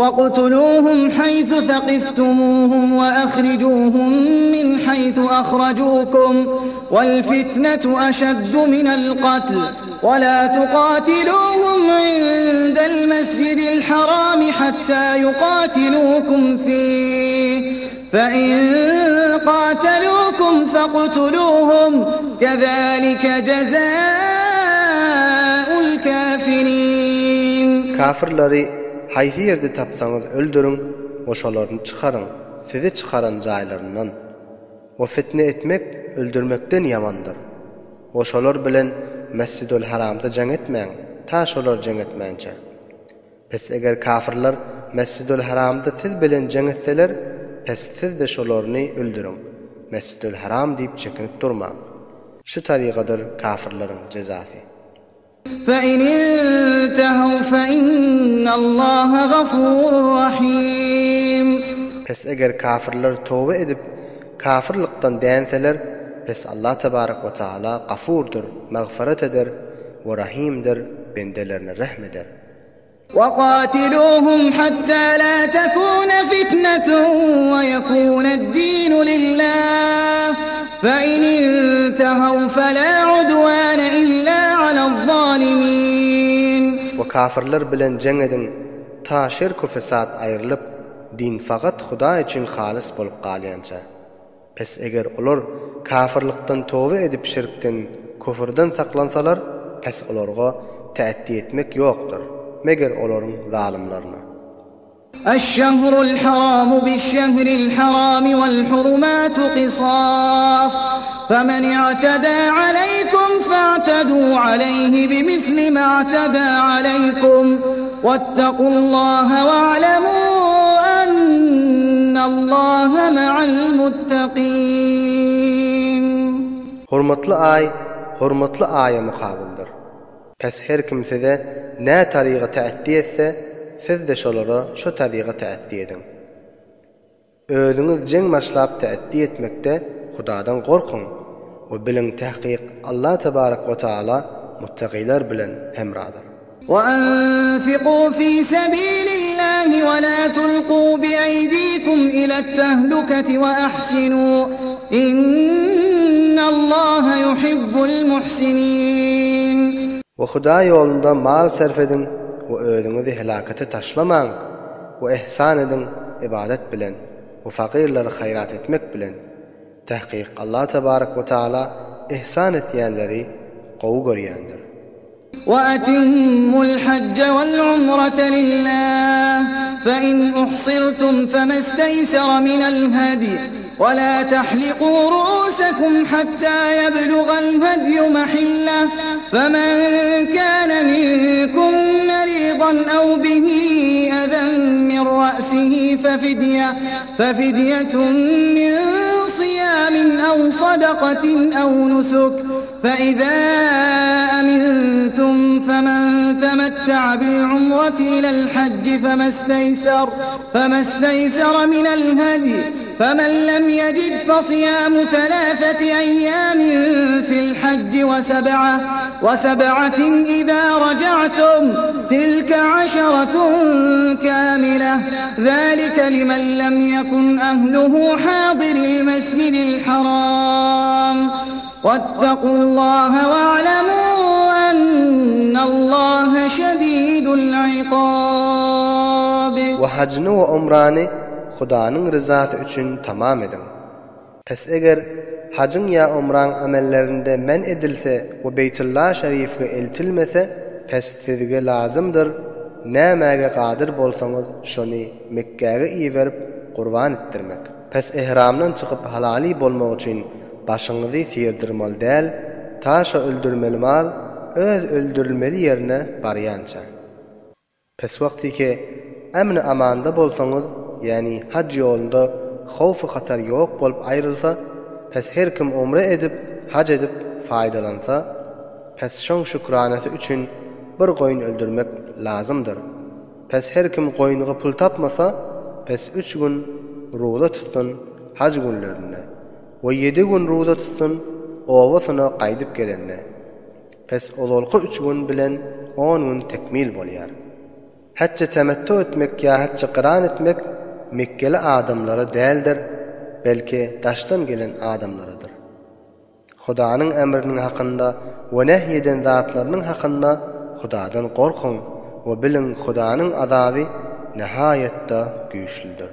Waqtuluhum haýsu saqiftumuhum we ahrijuhum min haýsu ahrajukum wal fitnetu aşaddu minel katl we la tuqatiluhum indel mescidil harami hatta yuqatilukum fih fe in qatalukum faqtuluhum kezalike jezaul kafirin. Kafirleri Haýsy ýerde tapsaňyz öldüriň we şolaryny çykaryň, sizi çykaran jaýlaryndan. We fitne etmek öldürmekden ýamandyr. We şolar bilen Mesjidül Haramda jaň etmäň, ta şolar jaň etmänçä. Pes eger kafyrlar Mesjidül Haramda siz bilen jaň etseler, pes siz-de şolaryny öldüriň, Mesjidül Haram diýip çekinip durmaň. Şu tarygadyr kafyrlaryň jezasy. فَإِنِ انتَهَوْا فَإِنَّ اللَّهَ غَفُورٌ رَّحِيمٌ. Pes eger kafyrlar toba edip, kafyrlykdan dänseler, pes Allah tebarek we taala Gafurdyr, magfyrat eder, we Rahymdyr, bendelerine rehm eder. وَقَاتِلُوهُمْ حَتَّىٰ لَا تَكُونَ فِتْنَةٌ وَيَكُونَ الدِّينُ لِلَّهِ فَإِنِ انتَهَوْا فَلَا عُدْوَانَ إِلَّا عَلَى الظَّالِمِينَ. We kafyrlar bilen jeň ediň, ta şirk-u fesat aýrylyp, din fakat Hudaý üçin halys bolup galýança. Pes eger olar kafyrlykdan toba edip şirkden, küfürden saklansalar, pes olarga täetdi etmek ýokdur, meger olaryň zalymlaryna. Eş-şehrul haramu biş-şehril harami wal-hurumatu kysas, femen i'tedâ aleýkum fe'tedû aleýhi bimisli ma i'tedâ aleýkum, Wettekullaha we'lemû ennallaha me'al muttakîn. Hormatly aý hormatly aýa mukabyldyr. Pes her kim size nä taryga täetdi etse, siz-de şolara şo taryga täetdi ediň. Özüňiz jeň başlap täetdi etmekde Hudadan gorkuň we biliň tahkyk Allah tebarek we taala muttakylar bilen hemradyr. We'enfiku fi sebilillahi we la tulku bi'eydikum ile't-tehluketi we ahsinu innallaha yuhibbul muhsinin. We Hudaý ýolunda mal sarf ediň we özüňizi helakete taşlamaň We ihsan ediň ybadat bilen we fakyrlara haýrat etmek bilen. Tahkyk Allah tebarek we taala ihsan etýänleri gowy görýändir. We'etimmul hajje wel umrete lillah, fe in uhsirtum femesteysere minel hedyi, we la tahliku ru'usekum hatta yeblugal hedyu mahillah, femen kâne minkum meridan ew bihi ezen min ra'sihi fefidye, fefidyetun min siyamin ew sadakatin ew nusuk, feizâ amintum femen temette'a bil umreti ilel hacci femesteysere, femesteysere minel hedyi, femen lem yecid fesiyamu selâseti eyyâmin fil hacci ve seb'a, ve seb'atin izâ raca'tum, tilke aşeretun kâmile, zâlike limen lem yekun ehluhu hâdiril mescidil harâm. Wettekullâhe we'lemû ennallâhe şedîdul ikâb. We hajyny we umrany Hudanyň ryzasy üçin tamam ediň. Pes eger hajyň ýa umraň amellerinde men edilse we Beýtulla şerifge eltilmese, pes sizge lazymdyr, nämäge gadyr bolsaňyz şony Mekgäge iberip gurban etdirmek. Pes ehramdan çykyp halaly bolmak üçin Başyňyzy syrdyrmaly däl, ta şo öldürmeli mal öz öldürilmeli ýerine barýança. Pes wagtyky emni-amanda bolsaňyz, ýäni haj ýolunda howf-u-hatar ýok bolup aýrylsa, pes her kim umre edip, haj edip faýdalansa, pes şoň şükranasy üçin bir goýun öldürmek lazymdyr. Pes her kim goýunga pul tapmasa, pes üç gün ruza tutsun haj günlerinde. We ýedi gün ruza tutsun, obasyna gaýdyp gelende. Pes ozalky üç gün bilen on gün tekmil bolýar. Hajja temettu etmek ýa hajja gyran etmek mekgeli adamlara däldir, belki daşdan gelen adamlaradyr. Hudanyň emriniň hakynda we nehy eden zatlarynyň hakynda Hudadan gorkuň we biliň Hudanyň azaby nihaýatda güýçlüdir.